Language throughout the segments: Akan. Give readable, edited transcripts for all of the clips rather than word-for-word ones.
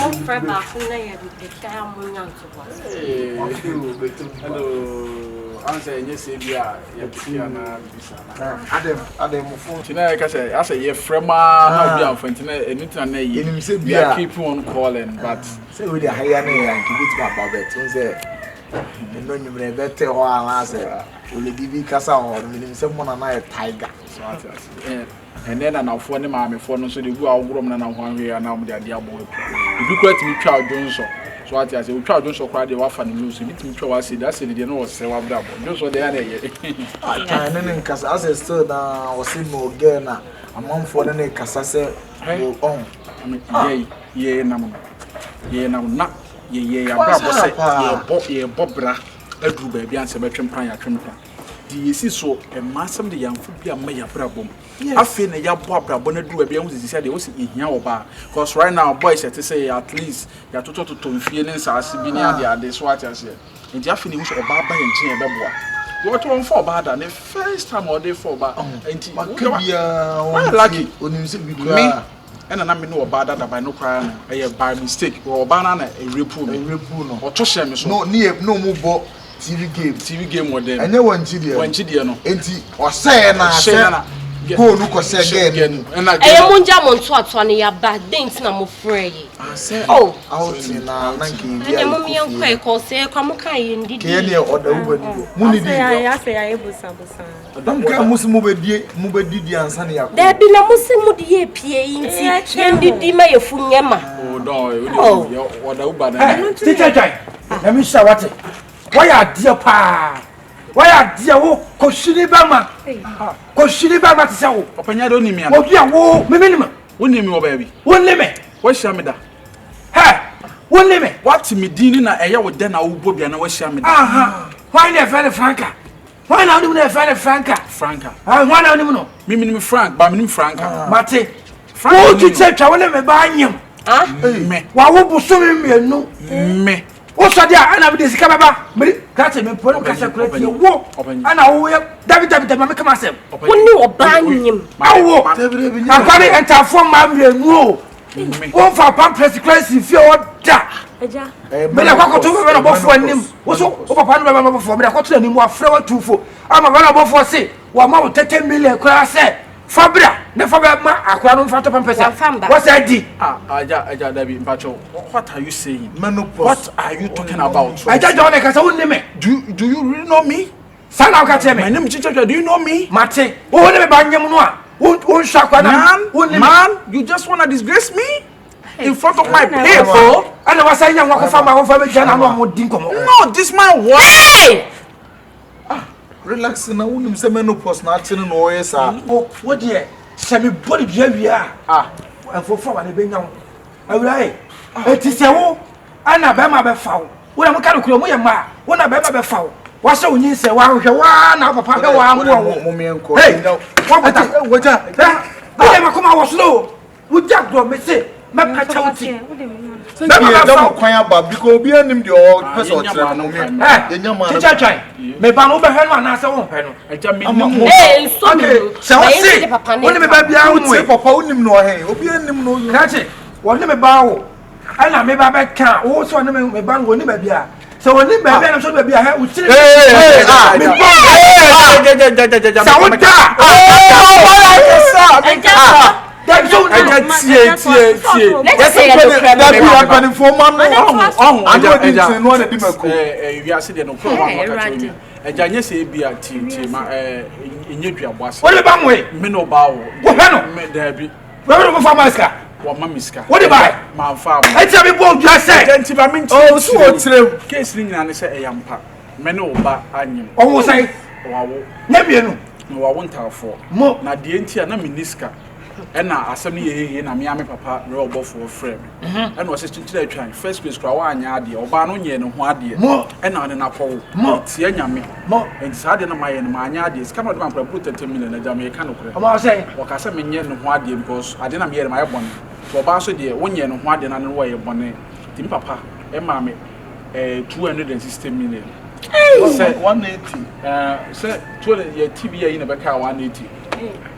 Mofrɛ baako na yɛ mpɛkyɛ a monya ntoboase. Hello. Ansa ɛnyɛ sɛ bi a yɛpeke anaa biribi saa na. Adɛn adɛn mo phone. Nti na yɛka sɛ asɛ yɛfrɛ maa na obi amfa nti na ɛno nti na na ɛyɛ. Yɛnim sɛ bi We are a keeping on calling but. Sɛ wei de ha yi a na yɛ anka ebetumi aba bɛt n sɛ ɛno nwummerɛ ɛbɛte hɔ anaasɛ oledi bi kasa wɔ hɔ no menim sɛ mo nana yɛ tiger. So ate ase. Ɛnnɛ nanafoɔ ne maamefoɔ no nso de gu a wogorɔ mu nana ho ahwɛ anaa wɔde adeɛ abɔ wo apira. Ebi koraa tumi twa dwonsɔ. So ate aseɛ, wotwa dwonsɔ koraa deɛ wafa ne loose. Ebi tumi twa w'asedi, asedi deɛ na ɔsɛe w'abrabɔ. Dwonsɔ deɛ ɛyɛ na ɛyɛ. Atan ne ne nkasa asɛ still na ɔse no girl na amanfoɔ ne ne kasa sɛ wɔ ɔn. Yɛ yɛ nam no yɛ nam na yɛ yɛ abrabɔ sɛ yɛbɔ yɛbɔ bra aduru baabi ansa bɛtwe mpran yɛatwe mpran. Deɛ yɛsi so mmaa asɛm de yɛamfo bi amma yɛabrabɔ mu. Afei na yɛabɔ abrabɔ no aduru baabi a ɛho sɛ sisi adeɛ wɔsi yɛhia ɔbaa cause right now boys ɛte sɛ yɛ at least yɛatotɔtotɔ mfie ne nsaase bi ne ade ade so ate aseɛ nti afei na ehu sɛ ɔbaa ba yɛn nkyɛn yɛbɛboa wɔte wɔn fa ɔbaa da ne first time a ɔde fa ɔbaa nti Waka biara wɔyɛ lucky onim sɛ bi me koraa ɛna na me ne ɔbaa dada by no koraa no ɛyɛ by mistake wɔ ɔbaa no na ɛrepu me ɛrepu no ɔto hyɛ me so no ne yɛ ne ɔmo bɔ TV game TV game wɔ dɛm ɛnyɛ wɔn nkyi deɛ wɔn nkyi deɛ no nti ɔsɛɛ na asɛ goal no kɔhyɛ girl no mu ɛna Ɛyɛ mo ngya mo ntoatoa no yaba den nti na mo frɛ yi. asɛ Oh, outing na na nka ebi ɛnna a mo yɛkɔ yɛn fie kɔ ɛkɔ sɛ ɛkɔ mo ka yɛn didi. kɛyɛ neɛ ɔda wo ba ni hɔ mu ni di Asɛ yɛayɛ bosabosa. nka mo sɛ mobɛdie mobɛdidi ansa ne yɛakɔ Dabi na mo se mo de yɛ pie yi nti yɛn didi ma yɛ fu nyɛ ma. o dɔn o de ɔda wo ba na Teacher Jai, na mi hyɛ wate. Wɔyɛ adeɛ paa. Wɔyɛ adeɛ wo kɔhwini bɛma. Kɔhwini bɛma te sɛ wo. ɔpɛnya de onim ya Obi a wo mímí ni ma. wonim mi wɔ baabi Wo ne me. wahyia me da Hɛ, wo ne me. wate me din ne na ɛyɛ wo dɛ na wobɔ bia na wahyia me da Aha. Hwan na ɛfɛ ne Franka? Hwan na wonim na ɛfɛ ne Franka? Franka Ah, Hwan na wonim no? me menim Frank ba menim Franka Mate. Franka Wo nim titi atwa wo ne me ba anyem. Ah, me Wawo bosome mmienu. me Wosɔ deɛ a ɛna mede sika bɛba. Mede krakye me mpɔ ne kasa kura tie wo. Ɔpanyin. Ɛna woyɛ dabi dabi dabi ma me kama asɛm. wo ne ɔbaa nyim. Awo. Akwari ntafoɔ mmaa mmienu o. me Womfa pampers kura si fie hɔ da. Agya, Mede akɔ akɔto bɛbɛ na ɔbɔfoɔ anim. Wo so wo papa no bɛbɛ na ɔbɔfoɔ mede akɔto n'anim wafrɛ w'atumfo ama bɛbɛ na ɔbɔfoɔ se wama wo 30 million koraa sɛ fa bra ne fa bɛma akora no mfa to pampers a Wamfa mba. wɔsɛ di. ah aja aja dabi mpacho what are you saying menopause what are you talking about Agya gya wo ne kasa wo nne me. do you really know me Saa na woka kyerɛ my me. name is Chichacha do you know me Mate. Wo ne me ba nyem no a wo nhwɛ akora na man wo nne me. man you just wanna disgrace me in front of my people Ɛna wasa nya ho akɔfa ma akɔfa bɛgyina n'ano a mo di nkɔmmɔ. no this man what Hey! relax na wonim sɛ menopause na akye no na ɔyɛ saa Wo wo deɛ sɛ me bɔ ne dua wie a ah mfofo a wɔde bɛnya wo awura yi eti sɛ wo ɛna bɛrima bɛfa wo wo na mo ka no kuro mo yɛ mmaa wo na bɛrima bɛfa wo wahyɛ wo nyinsɛ wahwehwɛ waa na wo papa hwɛ waa mmoa wo mo meɛnkɔ Hey, wɔbata wagya ɛ wode ma kɔma wɔ soro o wogya gorɔ me se mɛpɛkyɛ wo ti sɛ yɛgya mo kwan aba because obi anim deɛ ɔpɛ sɛ ɔkyerɛ no mo ɛ yɛnya maa no kyekyɛ twan meba no wobɛhwɛ no anaasɛ wonhwɛ no aja me Ama nim mo- Ee nso mi Okay, mu. sɛ wo Na yɛn se de papa ne wo ne me ba biara wotie nwoe papa wonim no ɔhe obi anim no krakye wɔne me ba wo ɛna me ba bɛka wo sɛ ɔne me ba no wɔni baabi a sɛ wɔni baabi a na sɛ baabi a hɛ wo tiri Hey, ah, me bɔ sɛ wo da Agya, dabi sɛ wo Agya da tie tie tie Let's say yɛ nokorɛ dabi no. mpanimfoɔ ma no ɔho ano agya adi agya nkyɛn no ana di mako ɛɛ wiase deɛ no kuro wa Hey, no aka kyerɛ Awurade. mi agya nyɛ sɛ ebi a tie tie ma ɛɛ nye dua bɔ ase wo ne me ba nwoe me na ɔbaa wɔ Wohwɛ no? me daabi wɛbɛ no mofa ma sika wɔma me sika Wode bae? mamfa ama ɛnti na mebɔ odua sɛ agya nti ma me nti ɔ so ɔkyerɛ mu case ne nyinaa ne sɛ ɛyɛ ampa me ne ɔba anyem ɔwo sɛn wawo nyɛ mmienu na wawo ntaafoɔ mo na deɛ nti a na menni sika ɛna asɛm no yɛyɛyɛ na mea me papa werɛ ɔbɔfoɔ frɛ me ɛna ɔsɛ kyenkyerɛ atwan first place koraa woanyɛ adeɛ ɔbaa no nyɛɛ ne ho adeɛ Mo. ɛna ɔne no akɔwo Mo. tia nyame Mo. nti saa adeɛ no mayɛ no maanyɛ adeɛ sika no ɔde ma nkora boro 30 million agya meyɛka nokorɛ ɔma wo sɛn wɔka sɛ menyɛ ne ho adeɛ because adeɛ na meyɛ no mayɛ bɔne nti ɔbaa so deɛ wonyɛ ne ho adeɛ na ne wɔyɛ bɔne nti me papa ɛmaa me 260 million sɛ 180 sɛ 200 yɛ tv yɛ yi na bɛka 180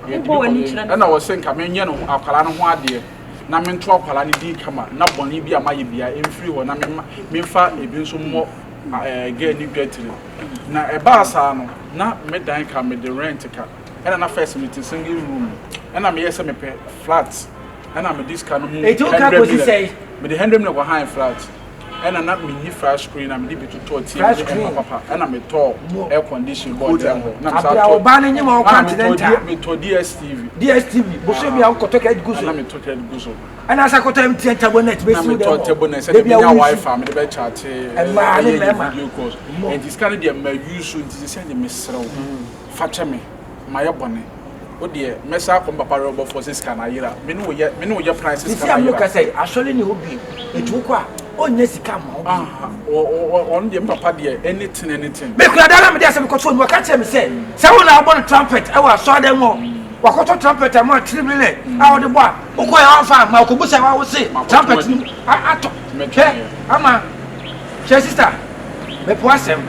yɛde bi Wobɔ w'ani kɔ kyerɛ no. ɛna wɔsɛ nka menyɛ no akwaraa no ho adeɛ. na mento akwadaa no din kama na bɔne bi a mayɛ biara ɛmfiri hɔ na memma memfa ebi nso mmɔ ɛɛ girl no dwatire. Na ɛbaa saa no, na me dan ka mede rent ka ɛna na first mete single room ɛna meyɛ sɛ mepɛ flat ɛna mede sika no mu Eti woka 100 kɔsi million sɛn? mede 100 million kɔhan flat ɛna na menni flat screen na mede bi totɔɔ TV Flat ne screen. ɛma papa ɛna metɔɔ air condition bɔɔ dan hɔ na mesan Abira tɔ ɔbaa no nyɛ ma wo ɛna metɔ continental. D metɔ DSTV DSTV bosomi bi a wokɔtɔ kɛt gu so. ɛna metɔ kɛt gu so. Ɛna asa kɔtɔ MTN table net Na bɛsi wo dɛm metɔ hɔ. table net sɛdeɛ Dabi a menya woyi wifi so. a mede bɛkyate Mmaa ne ɛyɛ mmarima. video calls. Mo. Nti sika no deɛ ma use so nti sɛ deɛ mesrɛ wo fa kyɛ me mayɛ bɔne. Wo deɛ mɛsan akɔ me papa werɛbɔfoɔ sɛ sika no ayera. Me ne wo yɛ me ne wo yɛ plan sɛ Sisi sika a no meka ayera. sɛ asɔre ni hɔ bio. Nti wokɔ a ɔnnya sika mma wo bio. Ah, ɔno deɛ me papa deɛ anything anything. Mekura da na mede asɛm kɔto no wɔka kyerɛ me sɛ sɛ wo na wobɔ no trumpet ɛwɔ asɔredan mu hɔ wakɔtɔ trumpet ama 3 million a wɔde bɔ a wokɔ yɛ wamfa amma wokɔbu sɛ wa wo se trumpet no atɔ hwɛ ama hwɛ sister mepo asɛm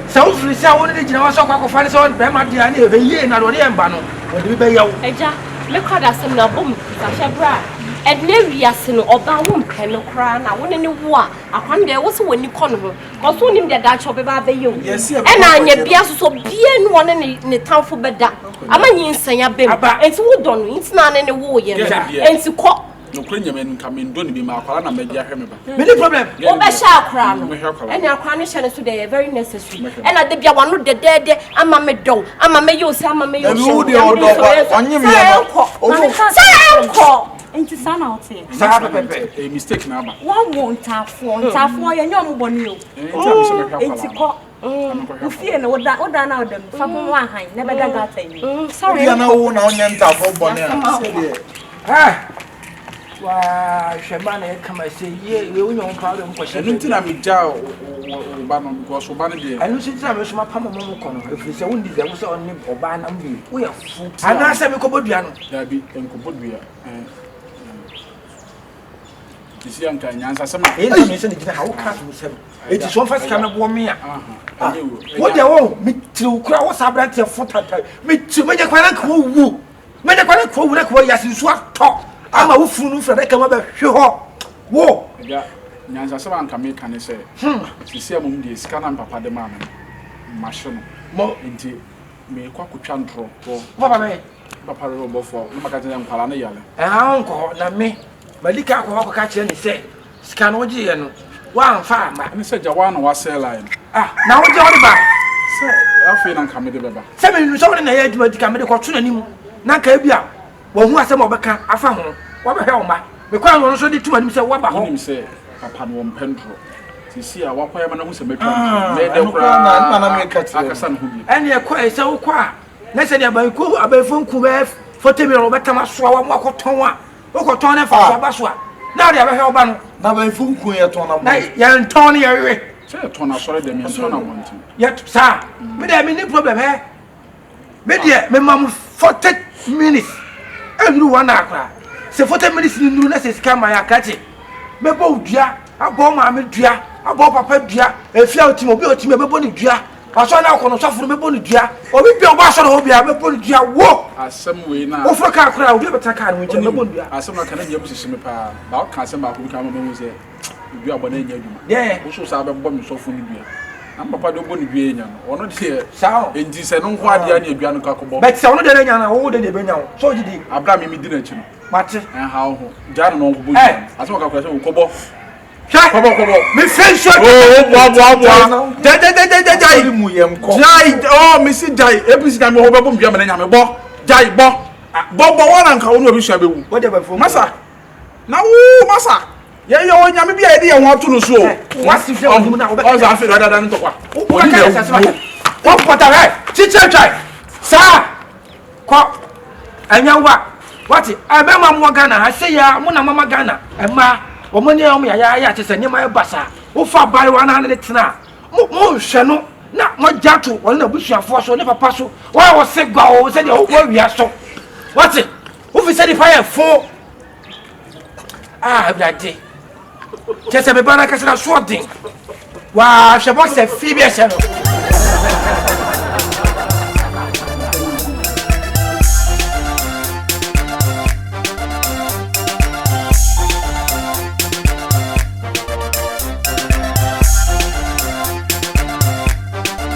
sɛ wofiri sɛ wo ne ne gyina hɔ sɛ ɔkɔ akɔfa ne sɛ ɔne bɛrima deɛ a ne ɛhwɛ yie na deɛ ɔde yɛ mba no wɔde bi bɛyɛ wo. Agya, me kora da asɛm no abɔ me kuta hwɛ berɛ a ɛnɛ wiase no ɔbaa wo mpɛ no koraa na wo ne ne wo a akora no deɛ wo sɛ w'ani kɔ ne ho kɔso wonim deɛ daakye ɔbɛba abɛyɛ wo ɛna anyɛ bia so so bia ne ɔne ne ne tamfo bɛda ama nyinsɛn aba mu enti wodɔ no nti na ne ne woyɛ no enti kɔ. Nokorɛ Nyame no nka mendɔ no bi ma akwara na mɛgye ahwɛ me ba. Meni problem. Wobɛhyɛ akora no ɛne akora no hyɛ no so deɛ yɛ very necessary ɛna da bia wano dɛdɛɛdɛ ama me dɔw ama mɛyɛ ose ama mɛyɛ ose sɛ ɛnkɔ sɛ ɛnkɔ. Nti saa na woteɛ. Saa pɛpɛpɛ. Ɛyɛ mistake na aba. Wɔwo ntaafoɔ ntaafoɔ yɛnyɛ ɔmo bɔne o. Nti kɔ. Wo fie no woda woda na woda mu fa ko ho ahan na bɛda gata yi. Sorry. Obi na wo na wonyɛ ntafo bɔne a sɛdeɛ. Ah! Waa hwɛ ma na yɛ kama sɛ yie wei wonya wo paa wode mo kɔhyɛ. Ɛno nti na megyaa wo ba no because wo ba no deɛ. Ɛno nso nti na me nso mapam mo mo kɔ no ɛfiri sɛ wondi sɛ wo sɛ ɔne ɔbaa nam wie woyɛ fo. Anaasɛ mekɔbɔ dua no. Daabi nkɔbɔ dua. Sisi anka nyansasɛm a. Ɛyɛ nsa mmiɛnsa na gyina ha woka asomsɛm. Eti so ɔmfa sika mɛboɔ me a. Wo deɛ wo metiriw kura wo saa aberanteɛ fo tata metiriw mɛnyɛ kwan na nka wowu mɛnyɛ kwan na nka wowu na nka wɔyɛ ase nsuo atɔ ama wo funu no mfiri adaka mu abɛhwe hɔ wo. Agya nyansasɛm a nka meka ne sɛ sisi a mom deɛ sika na me papa de maa me no mahye no nti Merekɔ akɔtwa ntorɔ wɔ. Wo papa bɛn? Me papa reyɛ ɔbɔfoɔ a, na maka kyerɛ sɛ nkwadaa no yare. Ɛha wonkɔ hɔ, na me, madi kan akɔ hɔ akɔka akyerɛ no sɛ, sika no wogyeeɛ no, woamfa amma. Ɛne sɛ gya woa na woasɛe line no. Ah, na wogye wode bae? Sɛ afei na nka mede bɛba. Sɛ menim sɛ wo ne na ɛyɛ adwuma nti, ka mede kɔto n'anim, na nka ebia wahu asɛm a ɔbɛka afa ho. Wabɛhwɛ wo mma. Mekɔe no, ɔno nso de to m'anim sɛ woaba hɔ. Wonim sɛ papa no ɔmpɛ ntorɔ. Seesei a wakɔyɛ ama no ahu sɛ matwa ntorɔ. Mɛyɛ dɛn koraa akasa ne ho bio? Ɛnneɛ kɔ ɛ, sɛ wokɔ a, na sɛdeɛ abayikuo abayifoɔ nku bɛyɛ 40 million wɔbɛtam asoa wɔn akɔtɔn a, wokɔtɔn na mfasoɔ aba so a, na wode abɛhwɛ wo ba no. Na abayifo nku yɛtɔn na Na yɛntɔn no yɛwewe. Sɛ yɛtɔn asɔre dɛm, yɛntɔn abɔnten. Yɛ saa. Me deɛ menni problem hɛ. Me deɛ mema mo 40 minutes ɛnuru one hour koraa sɛ 40 minutes ni nuru na sɛ sika ma yɛ akrakye mɛbɔ wo dua abɔ wo maame dua abɔ wo papa dua efi a otimi obi a otimi mɛbɔ ne dua asɔre na akɔ no sɔfo no mɛbɔ ne dua obi bia ɔbɔ asɔre hɔ bia mɛbɔ ne dua wo asɛm wei na woforo kaa koraa obi bɛtena kaa no ho nkyɛn mɛbɔ ne dua asɛm na kana nyɛ mu sisi me paa ba ɔka asɛm baako bi kan ma mahu sɛ Dua bɔ na ɛnyɛ adwuma. Dɛn? Wo so saa bɛbɔ me sɔfo no dua. Na me papa deɛ ɔbɔ ne dua nya no. Ɔno deɛ. Saa o. Enti sɛ no nko adeɛ ne adua no kɔ akɔbɔ. But sɛ ɔno deɛ no nya no a, wo deɛ deɛ ɛbɛnya wo. So wogye di? Abere a me medi n'akyi no. Mate. Ɛnha wo ho. Gyaa no na ɔnkɔbɔ dua no. Asɛm ɔka koraa sɛ wokɔbɔ. Hwɛ! Kɔbɔ kɔbɔ. Me fɛ nsuo. Oo boa boa boa. Gyae gyae gyae gyae gyae. Asɔre mu yɛn kɔ. Gyae oh me si gyae. APC na me hɔ bɛbɔ me dua ma na nya me bɔ. Gyae bɔ. Bɔ bɔ wɔn na nka wo ne obi sua bɛwu. Masa. Na wo masa. Yɛyɛ onyame bi a yɛde yɛn ho ato no so o. Wasi hwɛ wɔn mu na wɔbɛka. Ɔsɛ afei dada ne ntɔkwa. Wɔbɛka yɛ sase waka. Kɔ pɔtɔ hɛ kyikyɛ twa saa kɔ ɛnyɛ wa wate ɛbɛma mo wɔ Ghana ha sɛ yɛ mo na mama Ghana ɛma wɔn ani wɔn yɛ ayɛ ate sɛ nneɛma yɛ basa wofa abayewa na ne tena mo mo nhwɛ no na mo agya to wɔn na abusuafoɔ so ne papa so wɔn a wɔse gua o sɛdeɛ wɔawia so wate wofi sɛ nipa yɛ fo. Ah, Awurade. Kyɛ sɛ me ba no ankasa na so ɔden. Waa, hwɛ bɔksɛ fi bi ɛhyɛ no.